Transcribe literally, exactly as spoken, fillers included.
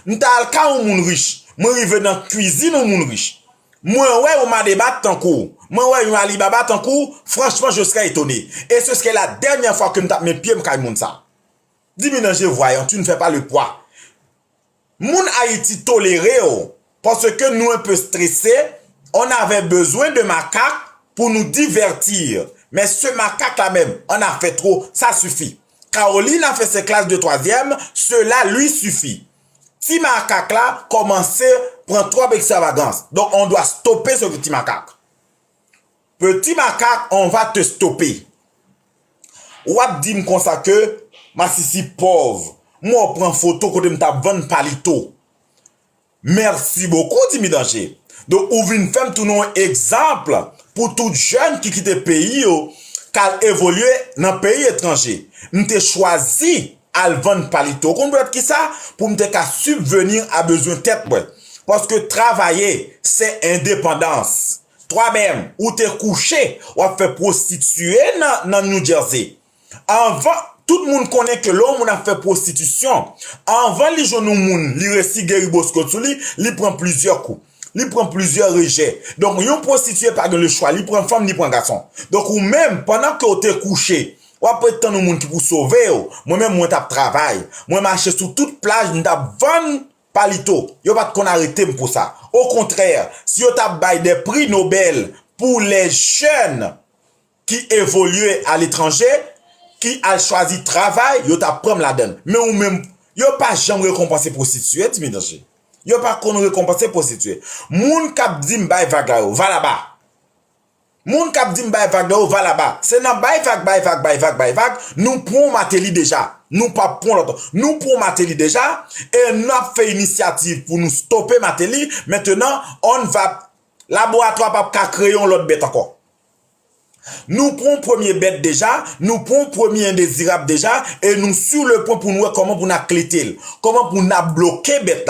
M ta al kay yon moun rich, mwen rive nan kwizin yon moun rich. Mwen wè yon madebat tankou w, mwen wè yon Alibaba tankou w, franchman, je serais étonné. Et ce serait la dernière fois ke m t ap met pye m kay moun sa. Dimi Danje, voyons, tu ne fais pas le poids. Moun Ayiti tolere w, paske nou enpe strese, on avait besoin de makak pou nou divertir. Men se makak la menm, on a fait trop, ça suffit. Caroline a fait ses classes de troisième, cela lui suffit. Ti makak la kòmanse pran twòp ekstravagans. Donk, on dwa stope se ti makak. Petit makak, on va te stopper. W ap di m konsa ke masisi pòv. Mwen pran foto kote m t ap vann palito. Merci beaucoup, Dimi Danje. Donk, ou vin fè m tounen yon egzanp pou tout jèn ki kite peyi yo, k al evolye nan peyi etranje. M te chwazi al vann palito. Ou konn poutèt ki sa? Pou m te ka subvenir à besoin tèt mwen. Paske travailler, c'est indépendance. Toi-même, ou te kouche, w ap fè pwostitiye nan, nan New Jersey. Anvan, tout moun konnen ke lè yon moun ap fè pwostitisyon, anvan li jwenn yon moun, li resi gen riboskòt sou li, li pran plizyè kou. Li pran plizyè rejè. Donk, yon pwostitiye pa gen lechwa, li pran fanm, li pran gason. Donk, ou menm, pandan ke w te kouche, w ap ret tann yon moun ki pou sove w. Mwen menm, mwen t ap travay. Mwen mache sou tout plaj, m t ap vann palito. Yo pa t konn arete m pou sa. Okontrè, si yo t ap bay de pri Nobel pou les jeunes ki evolye aletranje, ki al chwazi travay, yo t ap pran m ladan l. Men ou menm, yo pa janm rekonpanse pwostitiye, Dimi Danje. Yo pa konn rekonpanse pwostitiye. Moun k ap di m bay vag la yo, va laba. Moun k ap di m bay vag la yo, va laba. Se nan bay vag, bay vag, bay vag, bay vag, nou pran Martelly deja. Nou p ap pran lòt. Nou pran Martelly deja, e n ap fè inisyativ pou nou stope Martelly. Maintenant, on va, laboratwa p ap ka kreye yon lòt bèt ankò. Nou pran premye bèt deja, nou pran premye endezirab deja, e nou sur le point pou n wè kòman pou n aklete l, kòman pou n ap bloke bèt